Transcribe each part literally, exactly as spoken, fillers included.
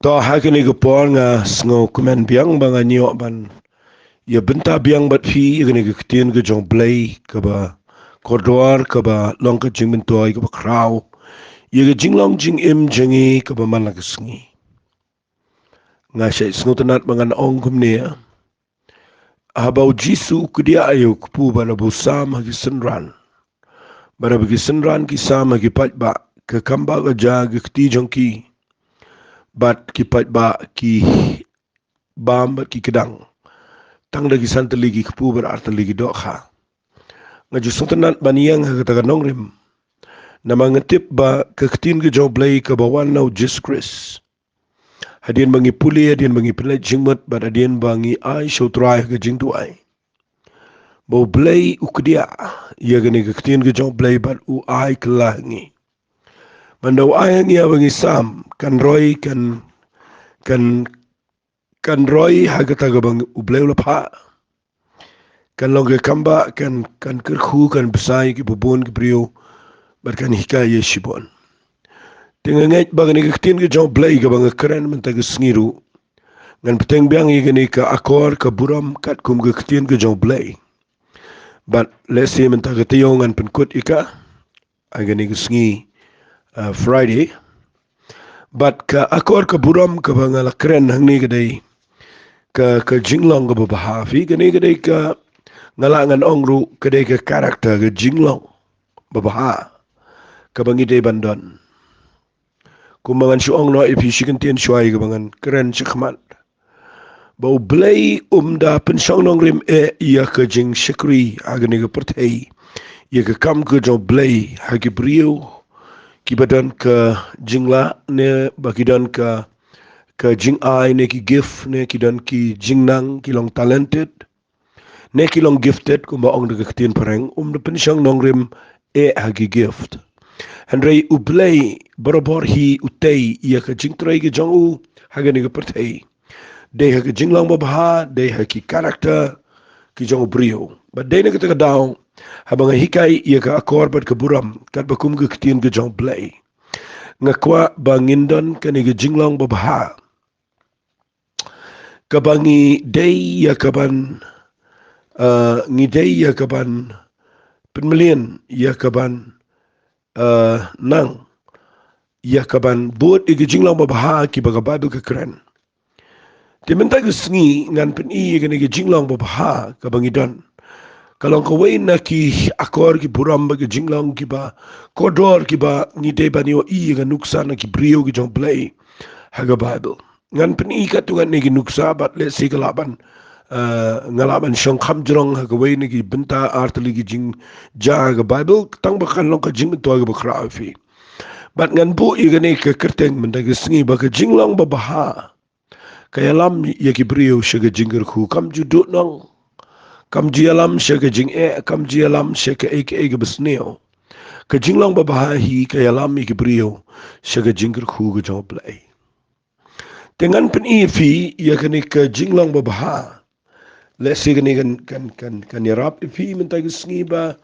To, ha kane ka por nga sngewkmen biang ba ngan ïoh ban ïa bynta biang bad phi ïa kane ka ktien ka jong U Blei kaba kordor, kaba long ka jingmyntoi kaba khraw ïa ka jinglong jingim jong ngi kaba man la ka sngi. Nga shait sngewtynnat ba ngan ong kumne. Haba U Jisu u kdiah ïa u kpu bad haba u sam ha ki synran, bad haba ki synran ki sam ha ki paidbah, ka kam ba ka jia ka kti jong ki, bad ki paidbah ki bam bad ki kdang. Tang da ki san tylli ki kpu bad ar tylli ki dohkha. Nga ju sngewtynnat ban ïeng ha kata ka nongrim, namar nga tip ba ka ktien ka jong U Blei kaba wan na U Jisu Khrist, hadien ba ngi pule, hadien ba ngi pynleit jingmut, bad hadien ba ngi ai sha U Trai ha ka jingduwai, ba U Blei u kdiah ïa kane ka ktien ka jong U Blei bad u ai kylla ha ngi. Ban da u ai ha ngi haba ngi sam, kan roi, kan, kan, kan roi ha kata kaba U Blei u la phah. Kan long ka kam ba kan, kan kyrkhu, kan bsa ïa kiba bun ki briew, bad kan hikai ïa shibun. Te nga ngeit ba kane ka ktien ka jong U Blei kaba nga kren mynta ka sngi ruh, ngan bteng biang ïa kane ka akor ka burom katkum ka ktien ka jong U Blei. Bad lehse mynta ka taïew ngan pynkut ïa ka ha kane ka sngi, uh, Friday. Bad ka akor ka burom kaba nga la kren hangne ka dei ka, ka jinglong kaba bha. Phi, kane ka dei ka, nga lah ngan ong ruh ka dei ka character, ka jinglong ba bha kaba ngi dei ban don. Kumba ngan shu ong noh ïa phi shi kyntien shuwa ïa kaba ngan kren shakhmat, ba U Blei um da pynshong nongrim eh ïa ka jingshakri ha kane ka pyrthei ïa ka kam ka jong U Blei ha ki briew kiba don ka jinglah, ne ba ki don ka, ka jingai, ne ki gift, ne ki don ki jingnang, ki long talented, ne ki long gifted, kumba ong da ka ktien phareng. Um da pynshong nongrim eh ha ki gift. Hynrei U Blei barabor hi u tei ïa ka jingtrei ka jong u ha kane ka pyrthei, dei ha ka jinglong ba bha, dei ha ki character ki jong u briew. Bad dei na kata ka daw, haba nga hikai ïa ka akor bad ka burom katba kum ka ktien ka jong U Blei, nga kwah ba ngin don kane ka jinglong ba bha, kaba ngi dei ïa kaban, uh, ngi dei ïa kaban pynmlien, ïa kaban, uh, nang, ïa kaban bud ïa ka jinglong ba bha kiba ka Baibl ka kren. Te mynta ka sngi ngan pyni ïa kane ka jinglong ba bha kaba ngi don. Ka long kawei na ki akor ki burom bad ka jinglong kiba kordor kiba ngi dei ban ïohi ïa ka nuksa na ki briew ki jong U Blei ha ka Baibl. Ngan pyni katto katne ki nuksa bad lehse ka lah ban, eh, nga lah ban shong kham jrong ha kawei na ki bynta ar tylli ki jingjia ha ka Baibl, tang ba kan long ka jingmyntoi kaba khraw ïa phi. Bad ngan buh ïa kane ka kyrteng mynta ka sngi ba ka jinglong ba bha ka ïalam ïa ki briew sha ka jingkyrkhu, kam ju duhnong, kam ju ïalam sha ka jingeh, kam ju ïalam sha kaei kaei kaba sniew. Ka jinglong ba bha hi ka ïalam ïa ki briew sha ka jingkyrkhu ka jong U Blei. Te ngan pyni ïa phi ïa kane ka jinglong ba bha. Lehse kane kan, kan, kan, kan ïarap ïa phi mynta ka sngi ba,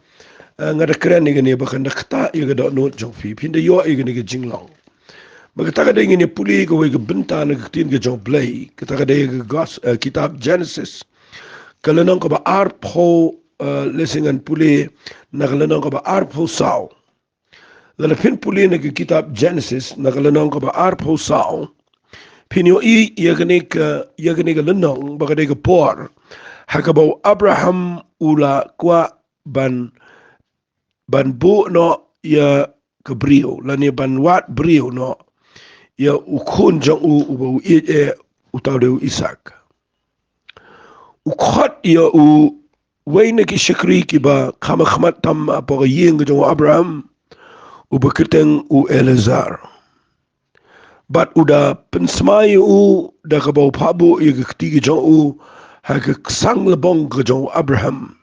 eh, nga da kren ïa kane ba kan da ktah ïa ka dohnud jong phi, phin da ïoh ïa kane ka jinglong. Ba kata ka dei, ngin ïa pule kawei ka bynta na ka ktien ka jong U Blei, kata ka dei ka gos-, eh, kitab Genesis, ka lynnong kaba arphew, eh, lehse ngan pule na ka lynnong kaba arphew saw. Lada phin pule na ka kitab Genesis na ka lynnong kaba arphew saw, phin ïohi ïa kane ka, ïa kane ka lynnong ba ka dei ka por ha kaba u Abraham u la kwah ban, ban buh noh ïa ka briew, lane ban wad briew noh ïa u khun jong u uba u ïeit eh, uta u dei u Isaak. U khot ïa uwei na ki shakri kiba kham ha khmat tam hapoh ka ïing ka jong u Abraham, uba kyrteng u Eliezer. Bad u da pynsmai ïa u da kaba u phah buh ïa ka kti ka jong u ha ka sang lbong ka jong u Abraham.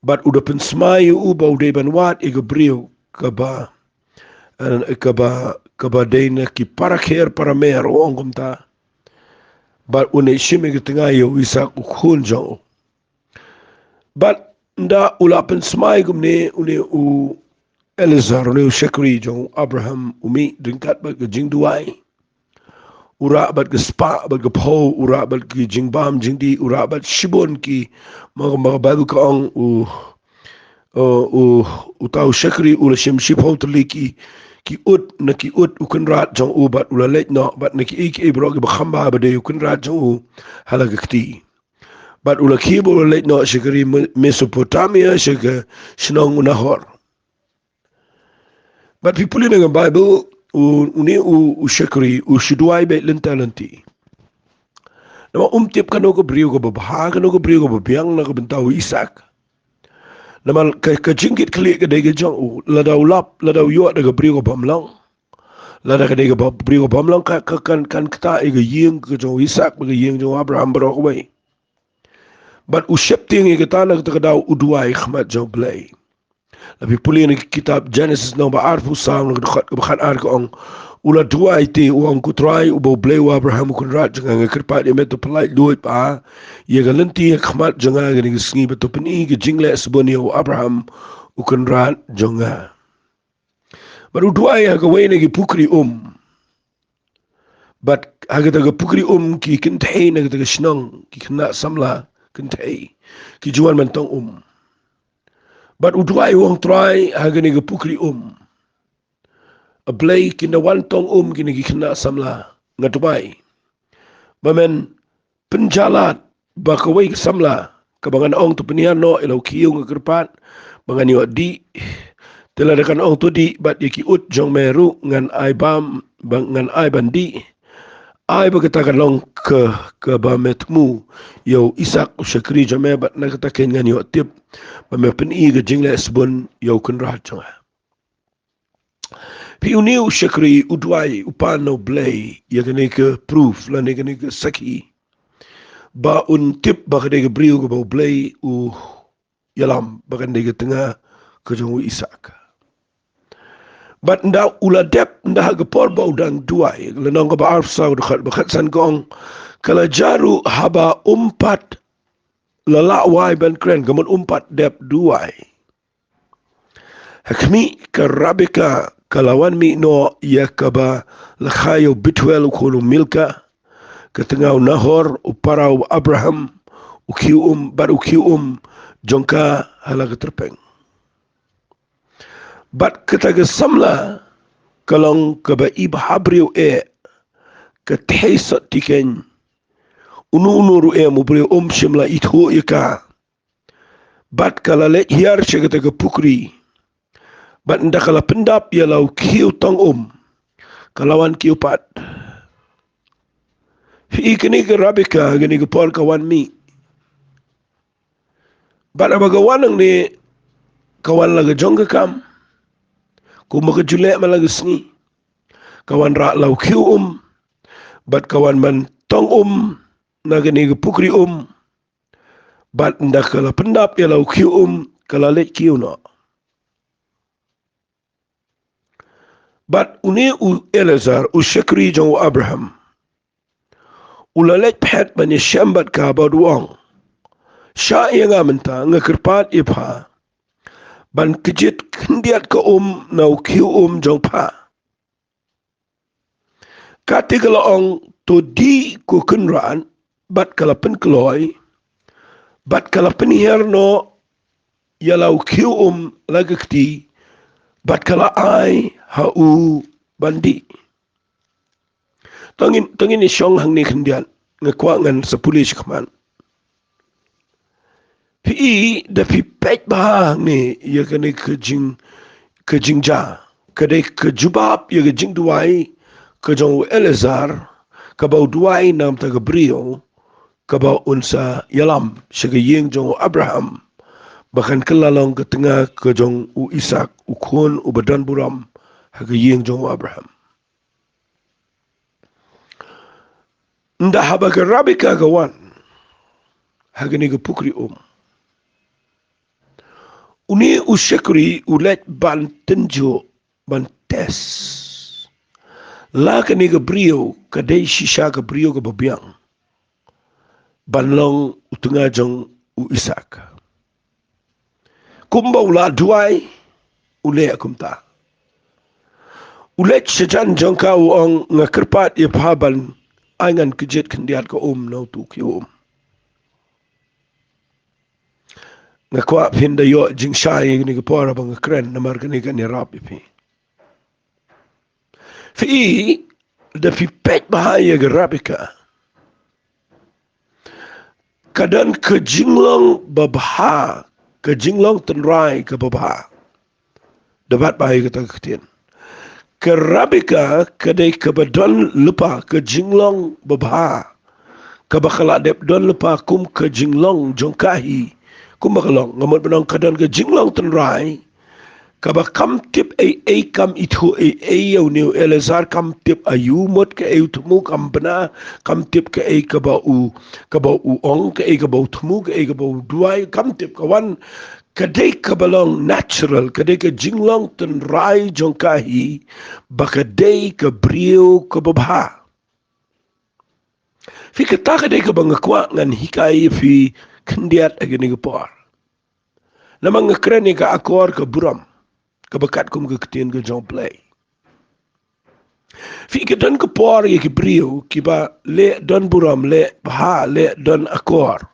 Bad u da pynsmai ïa u ba u dei ban wad ïa ka briew kaba, eh, kaba, kaba dei na ki para kher para mer, u ong kumta. Bad un ïa shim ïa ka tnga ïa u Isaak u khun jong u. Bad ynda u la pynsmai kumne, une u Eliezer, une u shakri jong u Abraham, u mih ryngkat bad ka jingduwai. u rah bad ka spah bad ka phew, u rah bad ki jingbam jingdih, u rah bad shibun ki, ma, ma ka Baibl ka ong u, uh, u, uta u shakri u la shim shiphew tylli ki, ki ut, na ki ut u kynrad jong u, bad u la leit noh, bad na kiei kiei baroh kiba kham bha ba dei u kynrad jong u ha la ka kti. Bad u la khie bad u la leit noh sha ka ri Me-, Mesopotamia, sha ka shnong u Nahor. Bad phi pule na ka Baibl, u, une u, u shakri u shu duwai beit lynti lynti. Namar um tip kano ka briew kaba bha, kano ka briew kaba biang na ka bynta u Isaak. Namar ka, ka jingkitkhlieh ka dei ka jong u, lada u lap, lada u ïoh da ka briew ka bym long, lada ka dei ka ba-, briew ka bym long, ka, ka, kan, kan ktah ïa ka ïing ka jong u Isaak bad ka ïing jong u Abraham baroh kawei. Bad u sheptieng ïa kata, na kata ka daw u duwai ha khmat jong U Blei. Lada phi pule na ka kitab Genesis lynnong ba arphew saw, na ka dkhot kaba khatar ka ong, u la duwai te, u ong, Ko Trai uba U Blei u Abraham u kynrad jong nga, nga kyrpad ïa me to pyllait luid bha ïa ka lynti ha khmat jong nga kane ka sngi, bad to pyni ka jingleh sbun ïa u Abraham u kynrad jong nga. Bad u duwai ha kawei na ki pukri um. Bad ha kata ka pukri um ki kynthei na kata ka shnong, ki khynnah samla kynthei, ki ju wan ban tong um. Bad u duwai u ong, Trai, ha kane ka pukri um, A Blei, kin da wan tong um kine ki khynnah samla, nga duwai ba men pynjah lad ba kawei ka samla kaba ngan ong to pynhiar noh ïa la u khiew, nga kyrpad ba ngan ïoh dih. Te lada kan ong to dih, bad ïa ki ut jong me ruh ngan ai bam, ba ngan ai ban dih. Ai ba kata kan long ka, kaba me thmu ïa u Isaak u shakri jong me, bad na kata keiñ ngan ïoh tip ba me pyni ka jingleh sbun ïa u kynrad jong nga. Phi, une u shakri u duwai, u pan na U Blei ïa kane ka proof lane kane ka sakhi ba un tip ba ka dei ka briew kaba U Blei u ïalam, ba kan dei ka tnga ka jong u Isaak. Bad ynda u la dep, ynda ha ka por ba u dang duwai, lynnong kaba arphew saw, dkhot ba khatsan ka ong, ka la jia ruh haba um pat la lah wai ban kren, ka mut um pat dep duwai. Ha khmih, ka Rebeka ka la wan mih noh ïa kaba la kha ïa u Bethuel u khun u Milka, ka tnga u Nahor, u para u Abraham, u khiew um, bad u khiew um jong ka ha la ka tyrpeng. Bad kata ka samla ka long kaba i bha briew eh, ka thei sotti keiñ. Uno uno ruh em u briew um shym la ithuh ïa ka. Bad ka la leit hiar sha kata ka pukri. Bad ynda ka la pyndap ïa la u khiew tong um, ka la wan kiew pat. Phi, kane ka Rebeka, kane ka por ka wan mih. Bad haba ka wan hangne, ka wan la ka jong ka kam, kumba ka ju leh man la ka sngi. Ka wan rah la u khiew um, bad ka wan ban tong um na kane ka pukri um. Bad ynda ka la pyndap ïa la u khiew um, ka la leit kiew noh. Bad une u Eliezer, u shakri jong u Abraham, u la leit phet ban ïashem bad ka, bad u ong, Shah ïa nga mynta, nga kyrpad ïa pha ban kjit khyndiat ka um na u khiew um jong pha. Kata ka la ong, to dih ko kynrad, bad ka la pynkloi, bad ka la pynhiar noh ïa la u khiew um la ka kti, bad ka la ai ha u ban dih. To ngin, to ngin ïa shong hangne khyndiat, nga kwah ngan sa pule shakhmat. Phi, da phi peit bha hangne ïa kane ka jing, ka jingjia, ka dei ka jubab ïa ka jingduwai ka jong u Eliezer, kaba u duwai namar ka briew kaba un sa ïalam sha ka ïing jong u Abraham, ba kan kylla long ka tnga ka jong u Isaak, u khun uba don burom ha ka ïing jong u Abraham. Ynda haba ka Rebeka ka wan ha kane ka pukri um, une u shakri u leit ban tynjuh, ban test la kane ka briew ka dei shisha ka briew kaba biang ban long u tnga jong u Isaak. Kumba u la duwai, u leh kumta. U leit shajan jong ka, u ong, nga kyrpad ïa pha ban Ai ngan kjit khyndiat ka um na utu ki um. Nga kwah phin da ïoh jingshai ïa kane ka por ba nga kren namar kane kan ïarap ïa phi. Phi i, da phi peit bha ïa ka Rebecca, ka don ka jinglong babha, ka jinglong tynrai kaba bha. Da bat bha ïa kata ka ktien. Ka Rebecca ka dei kaba don lypa ka jinglong babha, kaba ka la dep don lypa kum ka jinglong jong ka hi. Kumba ka long, nga mut ban ong ka don ka jinglong tynrai, kaba kam tip ei ei, kam ithuh ei ei ïa une u Eleazar, kam tip aïu mut kaei u thmu, kam bna, kam tip kaei kaba u, kaba u ong, kaei kaba u thmu, kaei kaba u duwai, kam tip. Ka wan, ka dei kaba long natural, ka dei ka jinglong tynrai jong ka hi, ba ka dei ka briew kaba bha. Phi, kata ka dei kaba nga kwah ngan hikai ïa phi khyndiat ha kane ka por. Namar nga kren ïa ka akor ka burom, kaba katkum ka ktien ka jong U Blei. Phi, ka don ka por ïa ki briew kiba leh don burom, leh bha, leh don akor,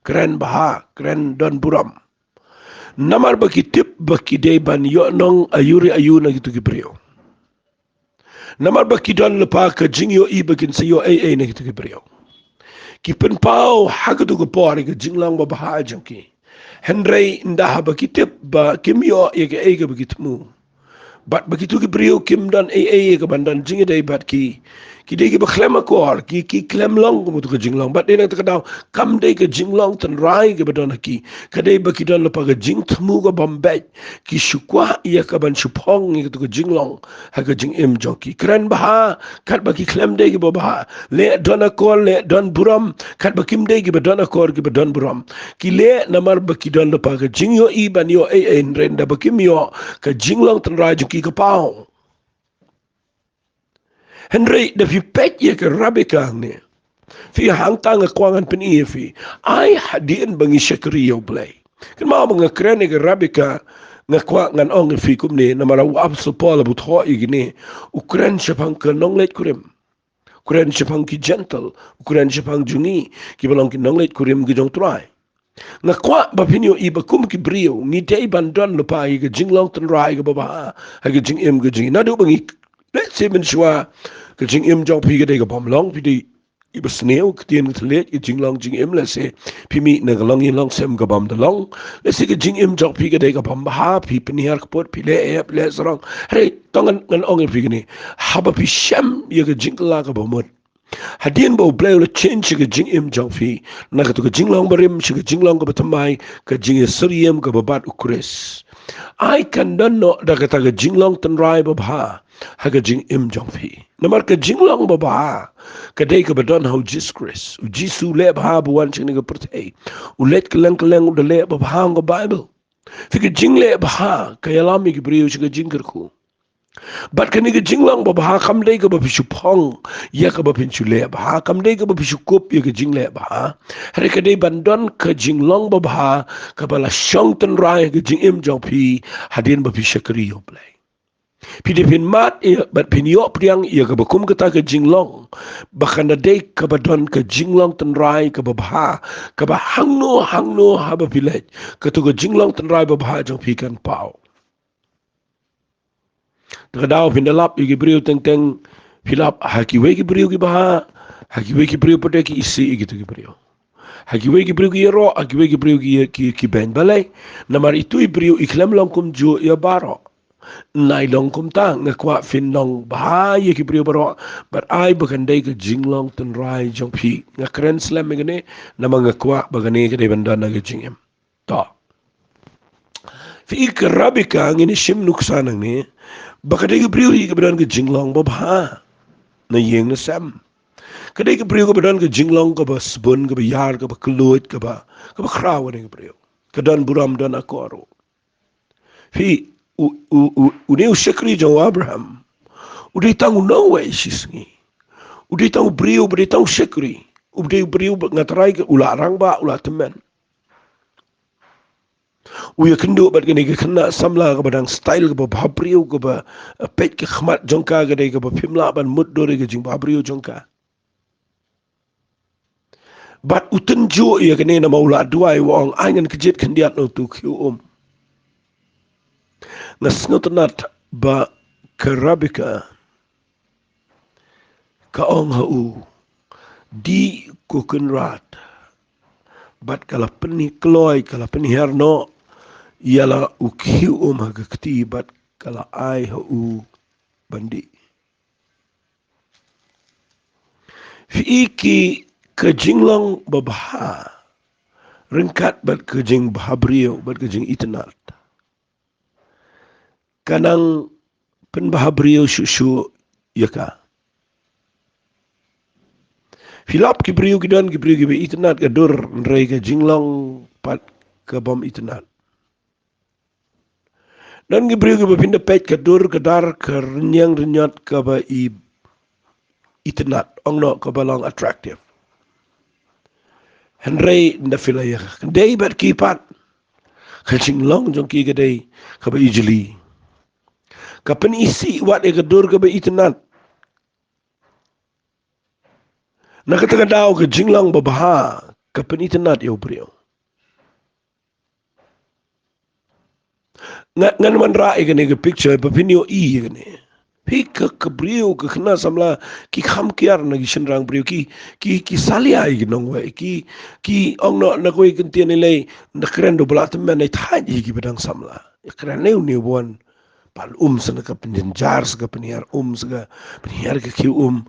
kren bha, kren don burom. Namar ba ki tip ba ki dei ban ïoh nong aïu re aïu na kitu ki briew. Namar ba ki don lypa ka jingïohi ba kin sa ïoh ei ei na kitu ki briew. Ki pynpaw ha katu ka por ïa ka jinglong babha jong ki. Hynrei ynda haba ki tip ba kim ïoh ïa kaei kaba ki thmu, bad ba kitu ki briew kim don ei ei ïa kaban don jingïadei bad ki, ki dei kiba khlem akor, ki, ki khlem long kum utu ka jinglong. Bad dei na kata ka daw, kam dei ka jinglong tynrai kaba don ha ki. Ka dei ba ki don lypa ka jingthmu ka bym beit. Ki shu kwah ïa kaban shu phong ïa katu ka jinglong ha ka jingim jong ki. Kren bha, katba ki khlem dei kiba bha. Leh don akor, leh don burom, katba kim dei kiba don akor, kiba don burom. Ki leh namar ba ki don lypa ka jingïohi ban ïoh ei ei, hynrei ynda ba kim ïoh, ka jinglong tynrai jong ki ka paw. Hynrei da phi peit ïa ka Rebecca hangne, phi, hangta nga kwah ngan pyni ïa phi. Ai hadien ba ngi shakri ïa U Blei. Kynmaw ba nga kren ïa ka Rebecca, nga kwah ngan ong ïa phi kumne, namar u Apostol Paul haba u thoh ïa kine, u kren shaphang ka nongleit kurim. U kren shaphang ki Gentile, u kren shaphang jong ngi kiba long ki nongleit kurim ki jong U Trai. Nga kwah ba phin ïohi ba kum ki briew ngi dei ban don lypa ïa ka jinglong tynrai kaba bha ha ka jingim ka jong ngi. Naduh ba ngi, let's say, mynshuwa ka jingim jong phi ka dei ka bym long, phi dei iba sniew, ka ktien ka thylliej, ka jinglong jingim, let's say, phi mih na ka longïing longsem ka bym da long. Let's say ka jingim jong phi ka dei ka bym bha, phi pynhiar kput, phi leh ep, leh sarong. Hynrei to ngan, ngan ong ïa phi kane. Haba phi shem ïa ka jingkylla kaba mut, hadien ba U Blei u la change ïa ka jingim jong phi na katu ka jinglong barim sha ka jinglong kaba thymmai, ka jingïasyriem kaba bad U Khrist, ai kan don noh da kata ka jinglong tynrai babha ha ka jingim jong phi. Namar ka jinglong babha ka dei kaba don ha U Jisu Khrist. U Jisu u leh bha ba u wan sha kane ka pyrthei. U leit kylleng kylleng, u da leh babha, ong ka Baibl. Phi, ka jingleh bha ka ïalam ïa ki briew sha ka jingkyrkhu. Bad kane ka jinglong babha kam dei kaba phi shu phong ïa kaba phin shu leh bha, kam dei kaba phi shu kup ïa ka jingleh bha. Hynrei ka dei ban don ka jinglong babha kaba la shong tynrai ha ka jingim jong phi hadien ba phi shakri ïa U Blei. Phi dei phin mad ïa bad phin ïoh pdiang ïa kaba kum kata ka jinglong, ba kan da dei kaba don ka jinglong tynrai kaba bha, kaba hangno hangno haba phi leit, katu ka jinglong tynrai babha jong phi kan paw. Te ka daw phin da lap ïa ki briew teng teng, phi lap ha kiwei ki briew ki bha, ha kiwei ki briew pat de ki isih ïa kitu ki briew. Ha kiwei ki briew ki ïaroh, ha kiwei ki briew ki, ki, ki beiñ. Balei? Namar itu i briew i khlem long kumjuh ïa baroh. Nai long kumta, nga kwah phin long bha ïa ki briew baroh, bad ai ba kan dei ka jinglong tynrai jong phi. Nga kren slem ïa kane, namar nga kwah ba kane ka dei ban don ha ka jingim. To. Phi, ka Rebecca ngin ïa shim nuksa nangne, ba ka dei ka briew hi kaba don ka jinglong babha na ïing na sem. Ka dei ka briew kaba don ka jinglong kaba sbun, kaba ïar, kaba kylluid, kaba, kaba khraw, ka dei ka briew. Ka don burom, don akor ruh. Phi, u, u, u, une u shakri jong u Abraham u dei tang u nongwei shisngi. U dei tang u briew, u dei tang u shakri. U dei u briew ba nga trai ka u la rangbah, u la tymmen. U ïakynduh bad kane ka khynnah samla kaba dang style, kaba bhabriew, kaba, eh, peit ka khmat jong ka ka dei kaba phim lah ban mutdur ïa ka jingbhabriew jong ka. Bad u tynjuh ïa kane namar u la duwai, u ong, ai ngan kjit khyndiat na utu u khiew um. Nga sngewtynnat ba ka Rebecca ka ong ha u, dih ko Kynrad. Bad ka la pynkloi, ka la pynhiar noh ïa la u khiew um ha ka kti bad ka la ai ha u ban dih. Phi i ki, ka jinglong babha ryngkat bad ka jingbhabriew bad ka jingitynnat ka nang pynbhabriew shuh shuh ïa ka. Phi lap ki briew, ki don ki briew kiba itynnat ka dur, hynrei ka jinglong pat ka bym itynnat. Don ki briew kiba phin da peit ka dur, ka dar, ka rynïeng rynïot kaba i, itynnat, ong noh kaba long attractive. Hynrei ynda phi la ïa ka, ka dei bad ki pat, ka jinglong jong ki ka dei kaba ijli. Ka pynisih wat ïa ka dur kaba itynnat. Na kata ka daw ka jinglong babha ka pynitynnat ïa u briew. Nga, ngan wanrah ïa kane ka picture ba phin ïohi ïa kane. Phi, ka, ka briew, ka khynnah samla, ki kham kiar na ki shynrang briew, ki, ki, ki salia ïa ki nongwei, ki, ki ong noh na kawei ka kyntien lei, ynda kren da u ba la tymmen, ai thait ïa kiba dang samla. Ïa kren lei une u ba wan pan um, sa na ka pynjynjar, sa ka pynhiar um, sa ka pynhiar ka khiew um.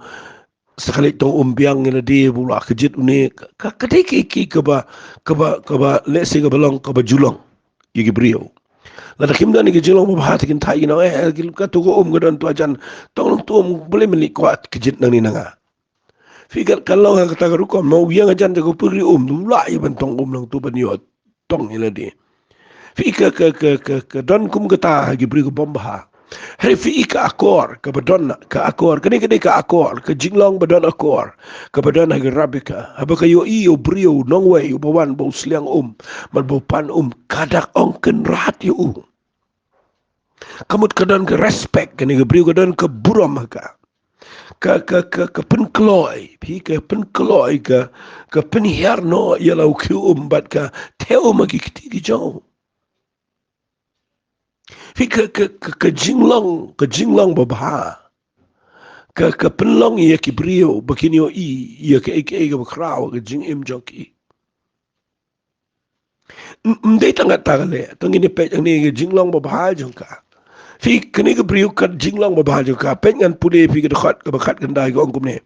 Sa ka leit tong um biang ïa lade, ba u la kjit une, ka, ka, ka dei ki, ki kaba, kaba, kaba, let's say, kaba long, kaba ju long ïa ki briew. Lada kim don ïa ki jinglong babha te kin thait, kin ong, eh, eh, kato ka um ka don tu hajan, tong long tu um, balei men leit kwah kjit nangne na nga. Phi, ka, ka long ha kata ka rukom, mo, u ïeng hajan jong ka pukri um, u lah ïa ban tong um lang tu ban ïoh tong ïa lade. Phi, ka, ka, ka, ka, ka don kum kata ha ki briew ka bym bha. Hynrei phi, ka akor kaba don, ka akor, kane, kane ka akor, ka jinglong ba don akor kaba don ha ka Rebecca, haba ka ïohi ïa u briew nongwei uba wan, ba u sliang um bad ba u pan um, ka da ong Kynrad ïa u. Ka mut ka don ka respect, kane ka briew ka don ka burom ha ka. Ka, ka, ka, ka pynkloi, phi, ka pynkloi, ka, ka pynhiar noh ïa la u khiew um bad ka theh um ha ki kti ki jong u. Phi, ka, ka, ka, ka jinglong, ka jinglong babha, ka, ka pynlong ïa ki briew ba kin ïohi ïa kaei kaei kaba khraw ha ka jingim jong ki. Ym, ym dei tang kata ka leh, tang ngin ïa peit hangne ka jinglong babha jong ka. Phi, kane ka briew ka jinglong babha jong ka. Peit, ngan pule ïa phi ka dkhot kaba khatkhyndai, ka ong kumne.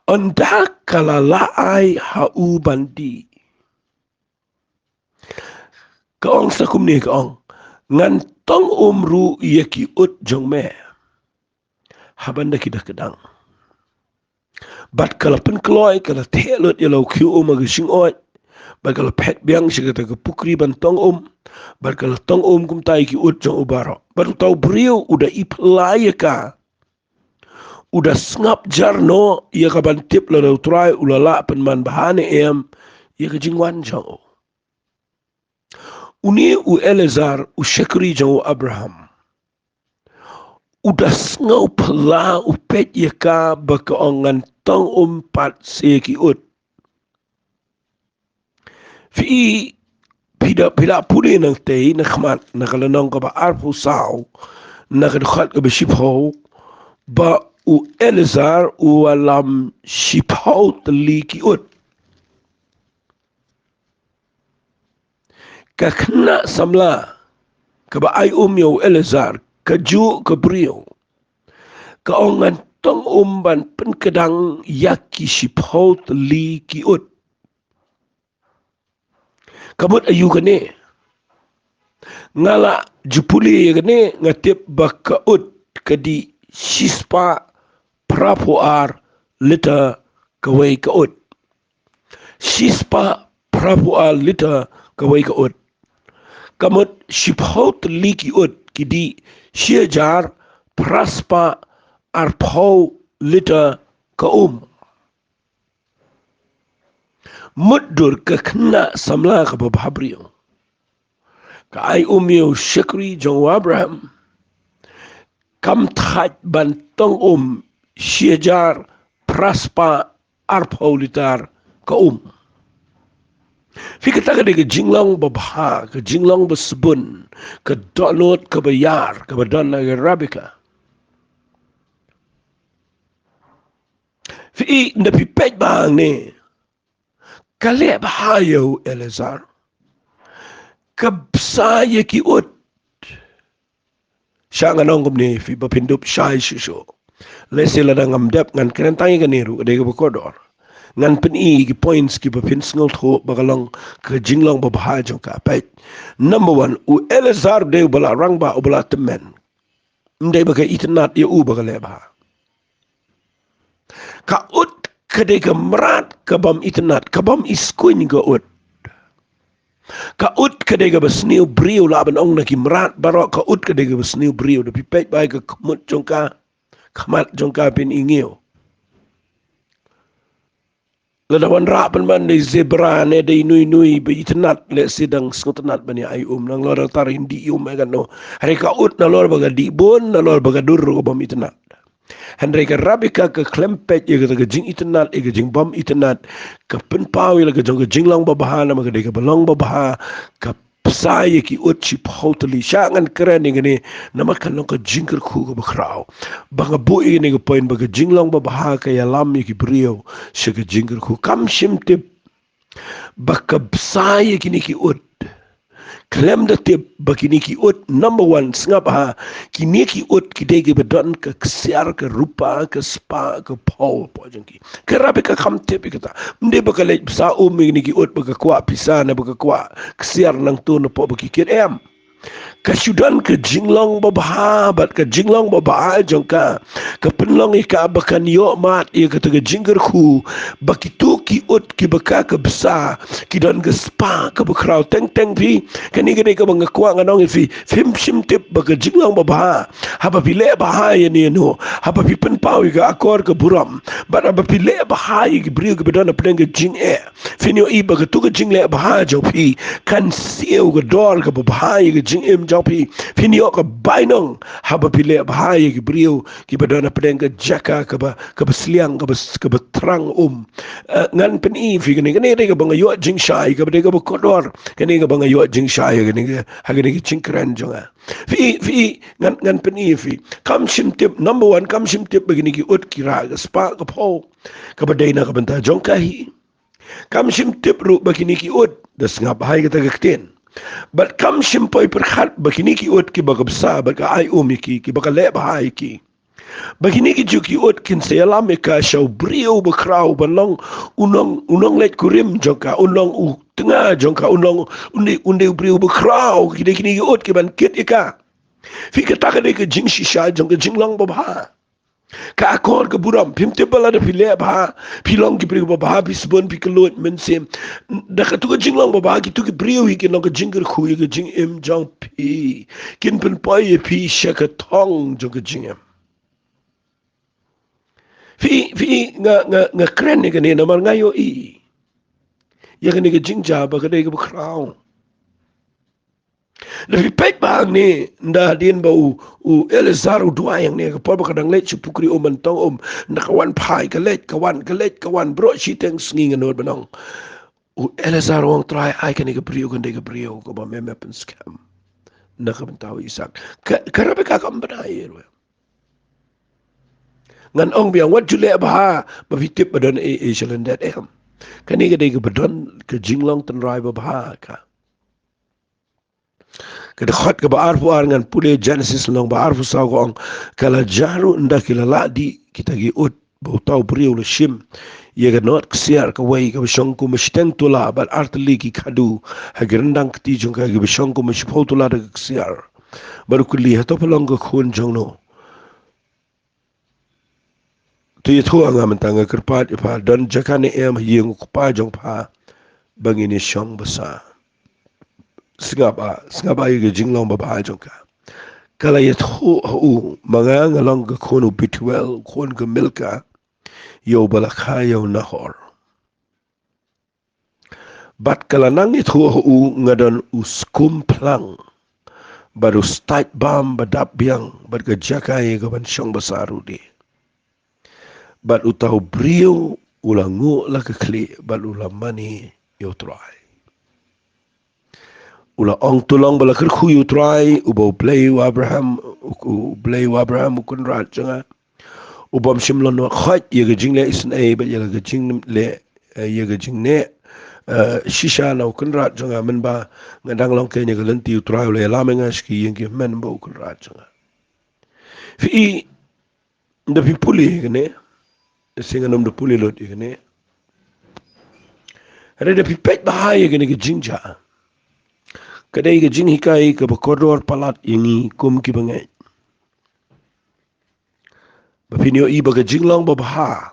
Ynda ka la lah ai ha u ban dih, ka ong sa kumne, ka ong, ngan tong um ruh ïa ki ut jong me haba ynda ki da kdang. Bad ka la pynkloi, ka la theh lut ïa la u khiew um ha ka shyngod. Bad ka la phet biang sha kata ka pukri ban tong um. Bad ka la tong um kumta ïa ki ut jong u baroh. Bad uta u briew u da iphylla ïa ka, u da sngap jar noh ïa ka ban tip lada u Trai u la lah pynman bha ne em ïa ka jingwan jong u. Une u Eliezer, u shakri jong u Abraham, u da sngewphylla, u peit ïa ka ba ka ong, ngan tong um pat sa ïa ki ut. Phi, phi da, phi da pule nangtei, na khmat, na ka lynnong kaba arphew saw, na ka dkhot kaba shiphew, ba u Eliezer u wallam shiphew tylli ki ut. Ka khynnah samla kaba ai um ïa u Eliezer, kajuh ka briew, ka ong, ngan tong um ban pynkdang ïa ki shiphew tylli ki ut. Ka mut aïu kane? Nga la ju pule ïa kane, nga tip ba ka ut ka dih shispah phraphew ar liter kawei ka ut. Shispah phraphew ar liter kawei ka ut. Ka mut shiphew tylli ki ut ki dih shi hajar phraspah arphew liter ka um. Mutdur ka khynnah samla kaba bhabriew ka ai um ïa u shakri jong u Abraham, kam thait ban tong um shi hajar phraspah arphew liter ka um. Phi, kata ka dei ka jinglong babha, ka jinglong basbun, ka dohnud kaba ïar kaba don ha ka Rebecca. Phi, ynda phi peit bha hangne, ka leh bha ïa u Eleazar, ka bsa ïa ki ut. Sha ngan ong kumne, phi, ba phin dup shai shuh shuh. Lehse lada ngam dep, ngan kren tang ïa kane ruh, ka dei kaba kordor. Ngan pyni ki points kiba phin sngewthuh ba ka long ka jinglong babha jong ka. Peit. Number one, u Eleazar u dei uba la rangbah, uba la tymmen. Ym dei ba ka itynnad ïa u ba ka leh bha. Ka ut ka dei ka mrad ka bym itynnad, ka bym iskuiñ ka ut. Ka ut ka dei kaba sniew briew, lah ban ong na ki mrad baroh, ka ut ka dei kaba sniew briew. Ynda phi peit bha ïa ka khmut jong ka, khmat jong ka, phin ïohi. Lada wanrah pynban da i zebra ne da i nui nui ba itynnad, lehse dang sngewtynnad ban ïa ai um, nalor da tang ïa i um ïa kano. Hynrei ka ut nalor ba ka dih bun, nalor ba ka dur ruh ka bym itynnad. Hynrei ka Rebecca ka khlem peit ïa kata ka jingitynnad, ïa ka jingbym itynnad, ka pynpaw ïa la ka jong ka jinglong babha, namar ka dei kaba long babha, ka bsa ïa ki ut shiphew tylli. Sha ngan kren ïa kane, namar ka long ka jingkyrkhu kaba khraw. Ba nga buh ïa kane ka point ba ka jinglong babha ka ïalam ïa ki briew sha ka jingkyrkhu. Kam shym tip ba ka bsa ïa kine ki ut. Khlem da tip ba kine ki ut, number one, sngap bha, kine ki ut ki dei kiba don ka ksiar, ka rupa, ka spah, ka phew hapoh jong ki. Ka Rebecca kam tip ïa kata. Ym dei ba ka leit bsa um ïa kine ki ut ba ka kwah pisa ne ba ka kwah ksiar nangta napoh ba ki kit, em. Ka shu don ka jinglong babha, bad ka jinglong babha jong ka ka pynlong ïa ka ba kan ïoh mad ïa kata ka jingkyrkhu ba kito ki ut kiba ka ka bsa ki don ka spah kaba khraw. Teng teng phi, kane ka dei kaba nga kwah ngan ong ïa phi, phim shym tip ba ka jinglong babha, haba phi leh bha ïa ne no, haba phi pynpaw ïa ka akor ka burom, bad haba phi leh bha ïa ki briew kiba don hapdeng ka jingeh, phin ïohi ba katu ka jingleh bha jong phi kan siew ka dor kaba bha ïa ka jingim jong phi. Phin ïoh ka bainong haba phi leh bha ïa ki briew kiba don hapdeng ka jaka kaba, kaba sliang, kaba, kaba thrang um. Eh, ngan pyni ïa phi kane, kane ka dei kaba nga ïoh jingshai, kaba dei kaba kordor, kane kaba nga ïoh jingshai ha kane ka, ha kane ka jingkren jong nga. Phi, phi, ngan, ngan pyni ïa phi. Kam shym tip, number one, kam shym tip ba kine ki ut ki rah ka spah ka phew kaba dei na ka bynta jong ka hi. Kam shym tip ruh ba kine ki ut, da sngap bha ïa kata ka ktien. Bad kam shym poi pyrkhat ba kine ki ut kiba ka bsa bad ka ai um ïa ki, kiba ka leh bha ïa ki, ba kine ki juh ki ut kin sa ïalam ïa ka sha u briew bakhraw ban long u nong, u nongleit kurim jong ka, un long u tnga jong ka, un long, un dei, un dei u briew bakhraw. Ki dei kine ki ut kiban kit ïa ka. Phi, kata ka dei ka jingshisha jong ka jinglong babha. Ka akor ka burom, phim tip ba lada phi leh bha, phi long ki briew babha, phi sbun, phi kylluid mynsiem, da katu ka jinglong babha, kitu ki briew hi kin long ka jingkyrkhu ïa ka jingim jong phi. Kin pynpoi ïa phi sha ka thong jong ka jingim. Phi, phi, nga, nga, nga kren ïa kane namar nga ïohi ïa kane ka jingjia ba ka dei kaba khraw. Lada phi peit bha hangne, ynda hadien ba u, u Eleazar u duwai hangne, ka por ba ka dang leit sha pukri um ban tong um, ynda ka wan phai, ka leit, ka wan, ka leit, ka wan, baroh shiteng sngi, nga nud ban ong, u Eleazar u ong, Trai, ai kane ka briew kan dei ka briew kaba me, me pynskhem na ka bynta u Isaak. Ka, ka Rebecca kam bynai ruh. Ngan ong biang, wat ju leh bha ba phi tip ba don ei ei sha lyndet, em. Kane ka dei kaba don ka jinglong tynrai babha ka. Ka dkhot kaba arphew ar, ngan pule Genesis lynnong ba arphew saw, ka ong, ka la jia ruh ynda ki la lah dih kita ki ut ba uta u briew u la shim ïa ka nod ksiar kawei kaba shong kum shiteng tola bad artylli ki khadu ha ki ryndang kti jong ka kiba shong kum shiphew tola da ka ksiar. Bad u kylli, hato pha long ka khun jong no? To ïathuh ha nga mynta, nga kyrpad ïa pha, don jaka ne em ha ïing u kpa jong pha ba ngin ïashong basa? Sngap bha, sngap bha ïa ka jinglong babha jong ka. Ka la ïathuh ha u, ma nga nga long ka khun u Bethuel, khun ka Milka, ïa uba la kha ïa u Nahor. Bad ka la nang ïathuh ha u, nga don u skum phlang bad u stait bam ba dap biang, bad ka jaka ïa kaban shong basa ruh de. Bad uta u briew u la nguh la ka khlieh bad u la mane ïa u Trai. U la ong, to long ba la kyrkhu ïa U Trai, uba U Blei u Abraham, u, u Blei u Abraham u kynrad jong nga, u bym shym la nang khot ïa ka jingleh isynei bad ïa la ka jingleh, eh, ïa ka jingneh, eh, shisha na u kynrad jong nga, mynba nga dang long keiñ ha ka lynti. U Trai u la ïalam ïa nga sha ki ïing ki hynmen bad u kynrad jong nga. Phi i, da phi pule ïa kane, shisha ngan ym da pule lut ïa kane. Hynrei da phi peit bha ïa kane ka jingjia, ka dei ka jinghikai kaba kordor palat ïa ngi kum ki bangeit. Ba phin ïohi ba ka jinglong babha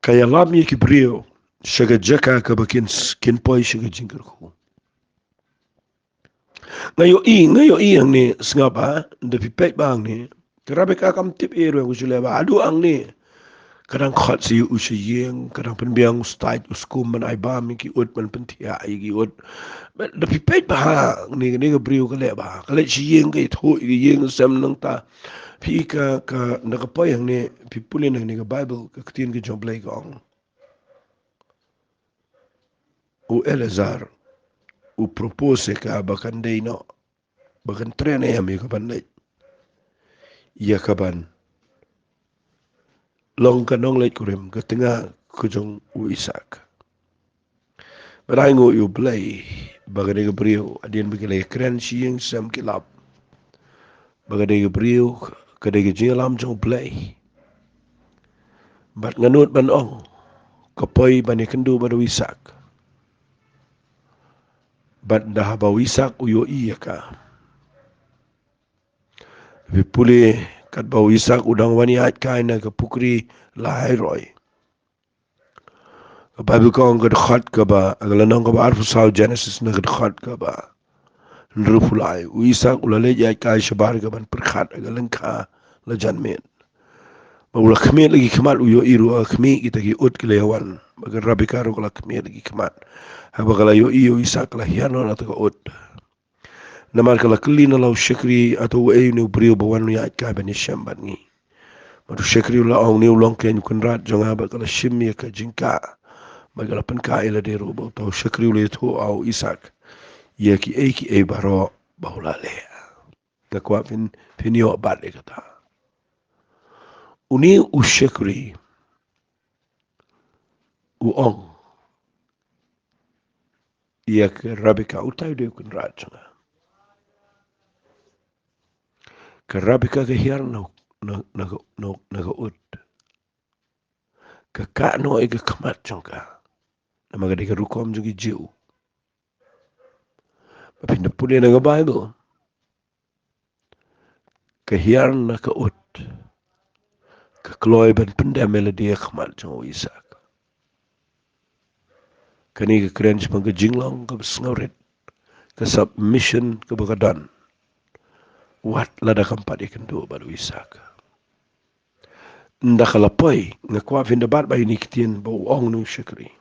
ka ïalam ïa ki briew sha ka jaka kaba kin s-, kin poi sha ka jingkyrkhu. Nga ïohi, nga ïohi hangne, sngap, ha, da phi peit bha hangne. Ka Rebecca kam tip ei ruh ïa ka jingleh ba haduh hangne ka dang khot sa ïa u sha ïing, ka dang pynbiang u stait u skum ban ai bam ïa ki ut, ban pynthiah ïa ki ut. Bad da phi peit bha hangne, kane ka briew ka leh bha, ka leit sha ïing, ka ïathuh ïa ka ïing sem. Nangta phi i ka, ka, na ka poi hangne, phi pule na kane ka Baibl, ka ktien ka jong U Blei ka ong, u Eleazar u propose ïa ka ba kan dei noh, ba kan trei ne em ïa ka ban leit, ïa ka ban long ka nongleit kurim, ka tnga ka jong u Isaak. Bad ai nguh ïa U Blei ba kane ka briew, hadien ba ki la ïakren sha ïing sem ki lap, ba kane ka briew ka dei ka jingïalam jong U Blei. Bad nga nud ban ong, ka poi ban ïakynduh bad u Isaak. Bad ynda haba u Isaak u ïohi ïa ka, phi pule katba u Isaak u dang wan ïaid kai na ka pukri Lahai-roi. Ka Baibl ka ong, ka dkhot kaba, ka lynnong kaba arphew saw Genesis, na ka dkhot kaba hynriewphew lai, u Isaak u la leit ïaid kai shabar ka ban pyrkhat ha ka lyngkha la janmiet. Bad u la khmied la ki khmat, u ïohi ruh ha ka khmih kita ki ut ki la ïawan. Bad ka Rebecca ruh ka la khmied la ki khmat. Haba ka la ïohi ïa u Isaak, ka la hiar noh na kata ka ut. Namar ka la kylli na la u shakri, hato uei une u briew ba wan ïaid kai ban ïashem bad ngi? Bad u shakri u la ong, une u long keiñ u kynrad jong nga. Bad ka la shim ïa ka jingkah, bad ka la pynkah ïa lade ruh. Bad uta u shakri u la ïathuh ha u Isaak ïa kiei kiei baroh ba u la leh. Nga kwah phin, phin ïoh bat ïa kata. Une u shakri u ong ïa ka Rebecca, utai u dei u kynrad jong nga. Ka Rebecca ka hiar na, na, na, na, na ka ut. Ka kah noh ïa ka khmat jong ka. Namar ka dei ka rukom jong ki Jiw. Ba phin da pule na ka Baibl, ka hiar na ka ut, ka kloi ban pyndem ïa lade ha khmat jong u Isaak. Kane ka kren shaphang ka jinglong kaba sngewrit, ka submission kaba ka don, wat lada kam pat ïakynduh bad u Isaak. Ynda ka la poi, nga kwah phin da bat bad ïa kine ki ktien ba u ong une u shakri.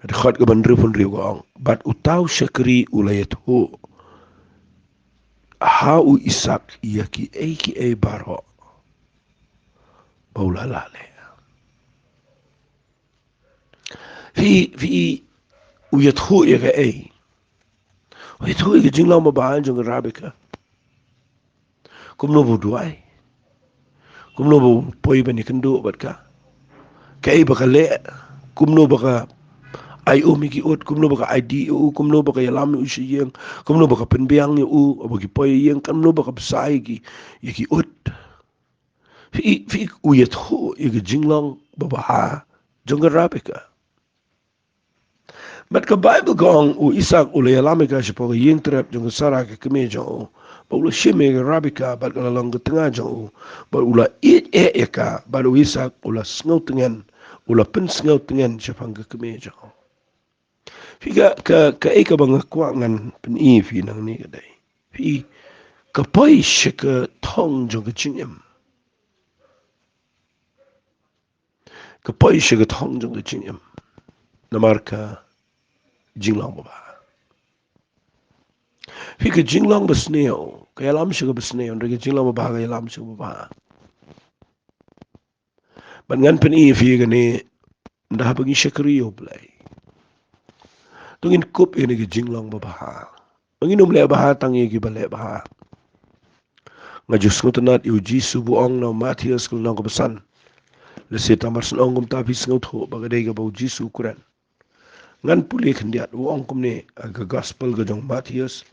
Ka dkhot kaba hynriewphew hynriew ka ong, bad uta u shakri u la ïathuh ha u Isaak ïa kiei kiei baroh ba u la lah leh. Phi, phi, u ïathuh ïa kaei? U ïathuh ïa ka jinglong babha jong ka Rebecca. Kumno ba u duwai? Kumno ba u poi ban ïakynduh bad ka? Kaei ba ka leh? Kumno ba ka ai um ïa ki ut? Kumno ba ka ai dih ïa u? Kumno ba ka ïalam ïa u sha ïing? Kumno ba ka pynbiang ïa u haba ki poi ïa ïing? Kumno ba ka bsa ïa ki, ïa ki ut? Phi, phi, u ïathuh ïa ka jinglong babha jong ka Rebecca. Bad ka Baibl ka ong, u Isaak u la ïalam ïa ka shapoh ka ïing trep jong ka Sara ka kmie jong u. Bad u la shim ïa ka Rebecca bad ka la long ka tnga jong u. Bad u la ïeit eh ïa ka, bad u Isaak u la sngewtngen, u la pynsngewtngen shaphang ka kmie jong u. Phi, ka, ka, kaei kaba nga kwah ngan pyni ïa phi nangne ka dei, phi, ka poi sha ka thong jong ka jingim. Ka poi sha ka thong jong ka jingim. Namar ka jinglong babha. Phi, ka jinglong basniew ka ïalam sha ka basniew, hynrei ka jinglong babha ka ïalam sha ka babha. Bad ngan pyni ïa phi kane, ynda haba ngi shakri ïa U Blei, To ngin kup ïa kane ka jinglong babha. Ngin ym leh bha tang ïa kiba leh bha. Nga ju sngewtynnad ïa u Jisu ba u ong na u Mathaios ka lynnong kaba san, lehse tang mar shen ong kumta phi sngewthuh ba ka dei kaba u Jisu u kren. Ngan pule khyndiat, u ong kumne ha ka gospel ka jong u Mathaios,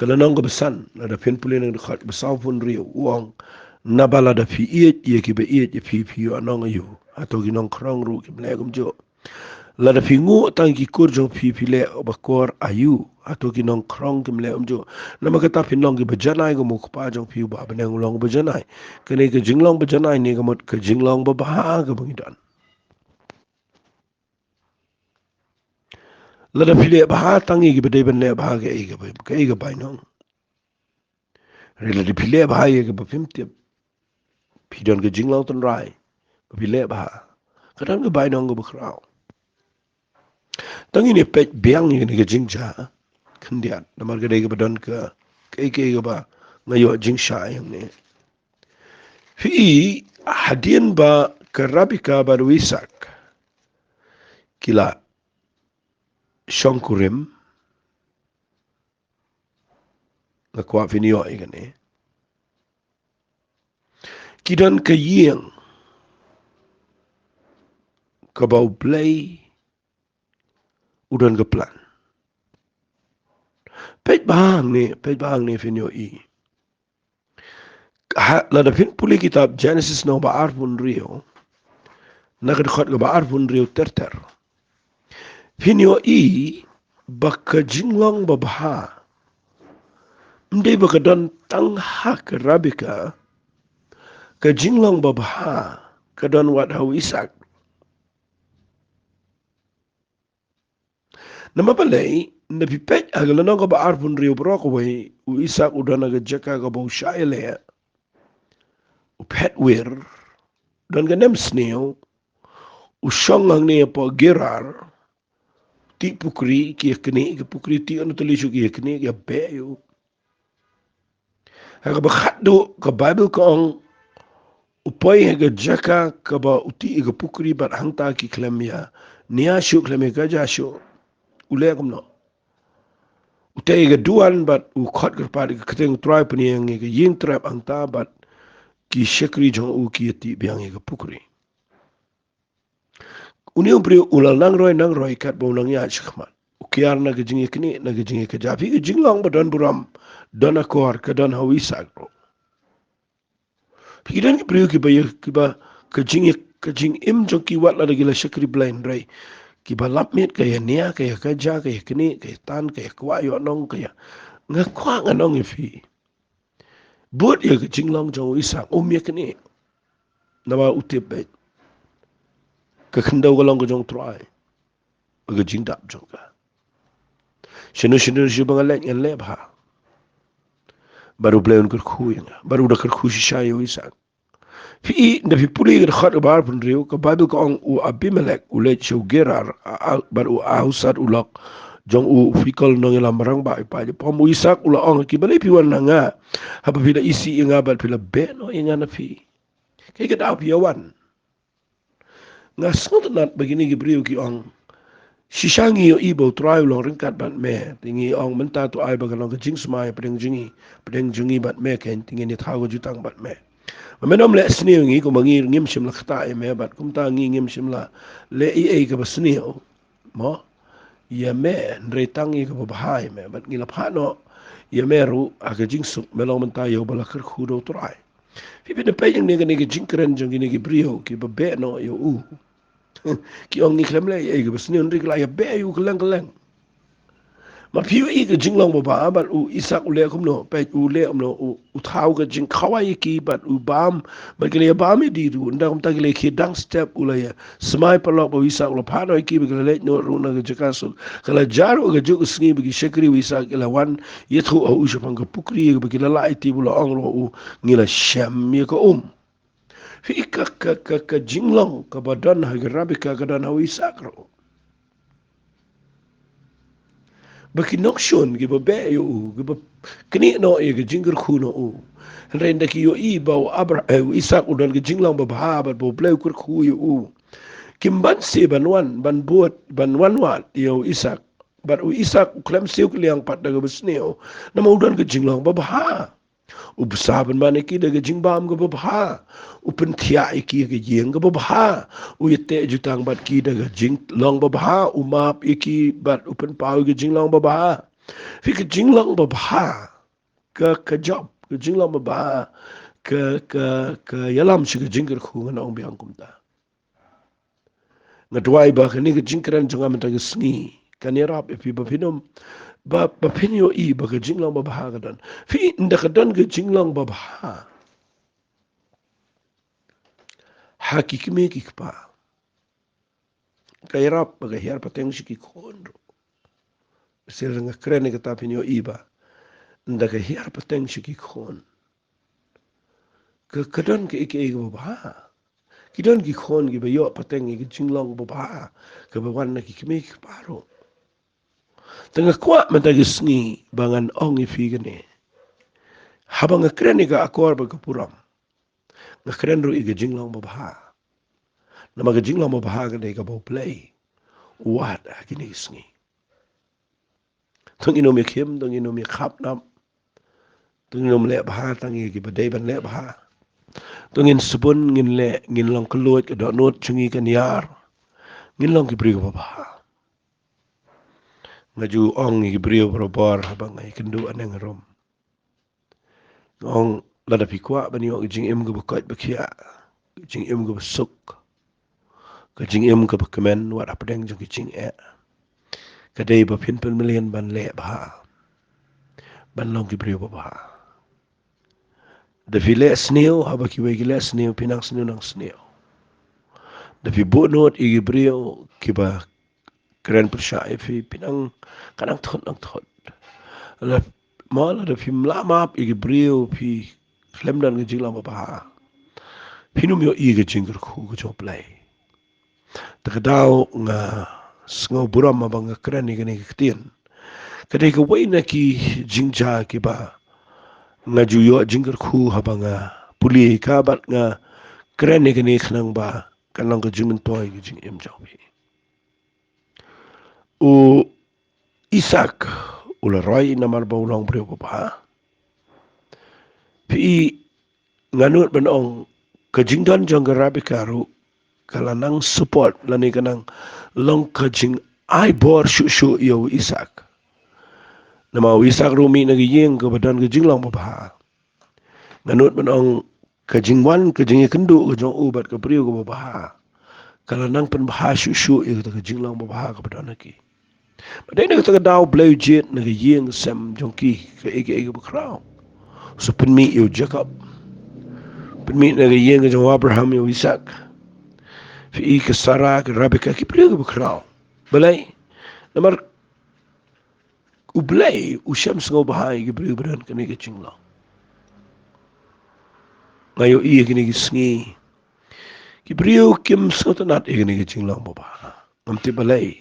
ka lynnong kaba san, lada phin pule na ka dkhot kaba sawphew hynriew, u ong, naba lada phi ïeit ïa kiba ïeit ïa phi, phi ïoh nong aïu? Hato ki nongkhrong ruh kim leh kumjuh? Lada phi nguh tang ïa ki kur jong phi, phi leh bakor aïu? Hato ki nongkhrong kim leh kumjuh? Namar kata phin long kiba janai kum u Kpa jong phi uba ha bneng u long uba janai. Kane ka jinglong ba janai ne ka mut ka jinglong babha kaba ngi don. Lada phi leh bha tang ïa kiba dei ban leh bha, kaei kaba, kaei ka bainong? Hynrei lada phi leh bha ïa kaba phim tip, phi don ka jinglong tynrai ba phi leh bha, ka don ka bainong kaba khraw. To ngin ïa peit biang ïa kane ka jingjia khyndiat, namar ka dei kaba don ka, kaei kaei kaba nga ïoh jingshai hangne. Phi i, hadien ba ka Rebeka bad u Isak ki la shongkurim, nga kwah phin ïoh ïa kane. Ki don ka ïing kaba U Blei u don ka plan. Peit bha hangne, peit bha hangne phin ïohi. Ha, lada phin pule kitab Genesis lynnong ba arphew hynriew, na ka dkhot kaba arphew hynriew ter ter, phin ïohi ba ka jinglong babha ym dei ba ka don tang ha ka Rebeka, ka jinglong babha ka don wat ha u Isak. Namar balei? Lada phi peit ha ka lynnong kaba arphew hynriew baroh kawei, u Isak u don ha ka jaka kaba u shah ïaleh, u phet wir, don ka nemsniew, u shong hangne hapoh Gerar, tih pukri, ki ïa knieh, ki pukri tih, hangno tylli shuh ki ïa knieh, ki ïa beh ïa u. Ha kaba khatduh ka Baibl ka ong, u poi ha ka jaka kaba u tih ïa ka pukri bad hangta ki khlem ïa nia shuh, khlem ïa kaja shuh, u leh kumno? U teh ïa ka duwan bad u khot kyrpad ïa ka kyrteng U Trai, pynïeng ïa ka ïing trep hangta bad ki shakri jong u ki ïa tih biang ïa ka pukri. Une u briew u la nangroi nangroi katba u nang ïaid shakhmat. U kiar na ka jingïaknieh, na ka jingïakaja. Phi, ka jinglong ba don burom, don akor, ka don ha u Isak ruh. Phi, ki don ki briew kiba ïa, kiba ka jingïa, ka jingim jong ki wat lada ki la shakri Blei hynrei kiba lap miet, ka ïa nia, ka ïa kaja, ka ïa knieh, ka ïa tan, ka ïa kwah ïoh nong, ka ïa, nga kwah ngan ong ïa phi. Bud ïa ka jinglong jong u Isak, um ïa knieh. Namar u tip beit ka khyndew ka long ka jong U Trai, ka jingdap jong ka. Shano shano shuh ba nga leit, ngan leh bha. Bad U Blei un kyrkhu ïa nga. Bad u da kyrkhu shisha ïa u Isak. Phi i, lada phi pule ka dkhot kaba arphew hynriew, ka Baibl ka ong u Abimelek u leit sha u Gerar, a, a, bad u Ahuzat u lok jong u, u Fikol nongïalam rangbah, i pait i pom. U Isak u la ong ha ki, balei phi wan na nga haba phi la isih ïa nga bad phi la beh noh ïa nga na phi? Kaei ka daw phi ïa wan? Nga sngewtynnad ba kine ki briew ki ong, shisha ngi ïohi ba U Trai u long ryngkat bad me. Te ngi ong mynta to ai ba ka long ka jingsmai hapdeng jong ngi, hapdeng jong ngi bad me, keiñ te ngin ïa thaw ka jutang bad me. Ba men ym leh sniew ïa ngi, kumba ngi ngim shym la ktah ïa me, bad kumta ngi ngim shym la leh ei ei kaba sniew, mo, ïa me, hynrei tang ïa kaba bha ïa me. Bad ngi la phah noh ïa me ruh ha ka jingsuk, me long mynta ïa uba la kyrkhu da U Trai. Phi, phi da peit ïa kane, kane ka jingkren jong kine ki briew kiba beh noh ïa u. Ki ong ngi khlem leh ei ei kaba sniew, hynrei ki la ïa beh ïa u kylleng kylleng. Ma phi ïohi ka jinglong babha, bad u Isak u leh kumno, peit u leh kumno, u, u thaw ka jingkhawai ïa ki bad u bam, bad ki la ïa bam ïa di ruh, ynda kumta ki la ïa khie dang step, u la ïa smai paralok bad u Isak u la phah noh ïa ki bad ki la leit noh ruh na ka jaka suk. Ka la jia ruh ka juk ka sngi ba ki shakri u Isak ki la wan ïathuh ha u shaphang ka pukri ïa kaba ki la lah ïa tip, u la ong ruh ha u, ngi la shem ïa ka um. Phi, ka, ka, ka, ka jinglong kaba don ha ka Rebeka ka don ha u Isak ruh. Ba ki nongshun kiba beh ïa u, kiba knieh noh ïa ka jingkyrkhu na u. Hynrei ynda ki ïohi ba u Abra-, eh, u Isak u don ka jinglong babha bad ba U Blei u kyrkhu ïa u, kim banse ban wan, ban bud, ban wan wad ïa u Isak. Bad u Isak u khlem siew kylliang pat da kaba sniew, namar u don ka jinglong babha. U bsa pynban ïa ki da ka jingbam kaba bha. U pynthiah ïa ki ha ka ïing kaba bha. U ïateh jutang bad ki da ka jinglong babha. U map ïa ki bad u pynpaw ïa ka jinglong babha. Phi, ka jinglong babha, ka, ka jop, ka jinglong babha, ka, ka, ka ïalam sha ka jingkyrkhu, ngan ong biang kumta. Nga duwai ba kane ka jingkren jong nga mynta ka sngi kan ïarap ïa phi ba phin ym, ba, ba phin ïohi ba ka jinglong babha ka don. Phi, ynda ka don ka jinglong babha ha ki kmie ki kpa, ka ïarap ba ka hiar pateng sha ki khun ruh. Shisha nga kren ïa kata, phin ïohi ba ynda ka hiar pateng sha ki khun, ka, ka don kaei kaei kaba bha. Ki don ki khun kiba ïoh pateng ïa ka jinglong babha kaba wan na ki kmie ki kpa ruh. Te nga kwah mynta ka sngi ba ngan ong ïa phi kane. Haba nga kren ïa ka akor bad ka burom, nga kren ruh ïa ka jinglong babha. Namar ka jinglong babha ka dei kaba U Blei u wad ha kine ki sngi. To ngin ym ïakhim, to ngin ym ïakhapnap, to ngin ym leh bha tang ïa kiba dei ban leh bha. To ngin sbun, ngin leh, ngin long kylluid, ka dohnud jong ngi kan ïar. Ngin long ki briew kiba bha. Nga ju ong ïa ki briew barabor haba nga ïakynduh haneng harum. Nga ong, lada phi kwah ban ïoh ka jingim kaba koit ba khiah, ka jingim kaba suk, ka jingim kaba kmen wat hapdeng jong ka jingeh, ka dei ba phin pynmlien ban leh bha, ban long ki briew babha. Da phi leh sniew haba kiwei ki leh sniew, phi nang sniew nang sniew. Da phi buh nud ïa ki briew kiba kren pyrshah ïa phi, phi nang, ka nang thut nang thut. La, ma lada phim lah map ïa ki briew, phi khlem don ka jinglong babha, phin ym ïohi ka jingkyrkhu ka jong U Blei. Te ka daw nga sngew burom haba nga kren ïa kane ka ktien. Ka dei kawei na ki jingjia kiba nga ju ïoh jingkyrkhu haba nga pule ïa ka bad nga kren ïa kane khnang ba kan long ka jingmyntoi ka jingim jong phi. U Isak u la roi namar ba u long briew babha. Phi, nga nud ban ong, ka jingdon jong ka Rebeka ruh ka la nang support lane ka nang long ka jingai bor shuh shuh ïa u Isak. Namar u Isak ruh u mih na ka ïing kaba don ka jinglong babha. Nga nud ban ong, ka jingwan, ka jingïakynduh ka jong u bad ka briew kaba bha ka la nang pynbha shuh shuh ïa kata ka jinglong babha kaba don ha ki. Bad dei na kata ka daw U Blei u jied na ka ïing ka sem jong ki, kaei kaei kaba khraw. U sa pynmih ïa u Jakob, pynmih na ka ïing ka jong u Abraham ïa u Isak. Phi, ka Sara, ka Rebeka, ki briew kiba khraw. Balei? Namar U Blei u shem sngewbha ïa ki briew ba don kane ka jinglong. Nga ïohi ïa kine ki sngi ki briew kim sngewtynnat ïa kane ka jinglong babha. Ngam tip balei.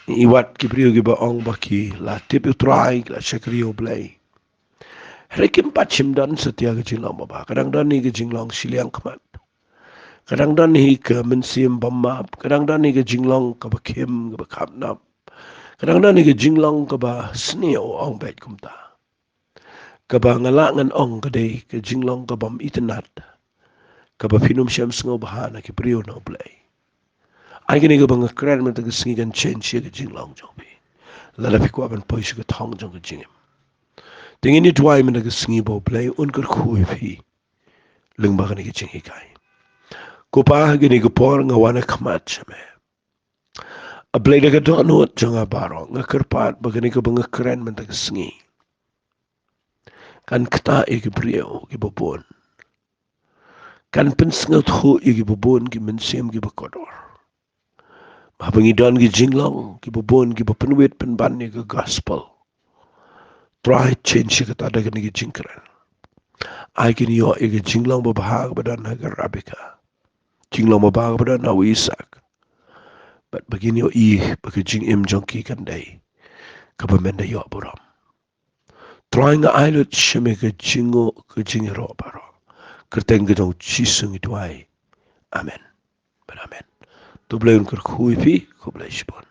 Ngi i wat ki briew kiba ong ba ki la tip ïa U Trai, ki la shakri ïa U Blei. Hynrei kim pat shym don satia ka jinglong babha. Ka dang don hi ka jinglong shiliang khmat. Ka dang don hi ka mynsiem bym map. Ka dang don hi ka jinglong kaba khim, kaba khapnap. Ka dang don hi ka jinglong kaba sniew, ong beit kumta. Kaba nga lah ngan ong ka dei ka jinglong kabym itynnat, kaba phin ym shem sngewbha na ki briew na U Blei. Ai kane kaba nga kren mynta ka sngi kan change ïa ka jinglong jong phi. Lada phi kwah ban poi sha ka thong jong ka jingim. Te ngin ïa duwai mynta ka sngi ba U Blei un kyrkhu ïa phi lyngba kane ka jinghikai. Ko Pa, ha kane ka por nga wan ha khmat jong me. A Blei, da ka dohnud jong nga baroh, nga kyrpad ba kane kaba nga kren mynta ka sngi kan ktah ïa ki briew kiba bun. Kan pynsngewthuh ïa kiba bun ki mynsiem kiba kordor. Ba haba ngi don ki jinglong kiba bun kiba pynwit pynban ïa ka gospel, Trai, change ïa kata da kane ka jingkren. Ai kin ïoh ïa ka jinglong babha kaba don ha ka Rebeka, jinglong babha kaba don ha u Isak. Bad ba kin ïohi ba ka jingim jong ki kan dei kaba men da ïoh burom. Trai, nga ai lut sha me ka jingnguh ka jingïaroh baroh. Kyrteng ka jong u Jisu ngi duwai. Amen. Bad amen. To U Blei un kyrkhu ïa phi. Khublei shibun.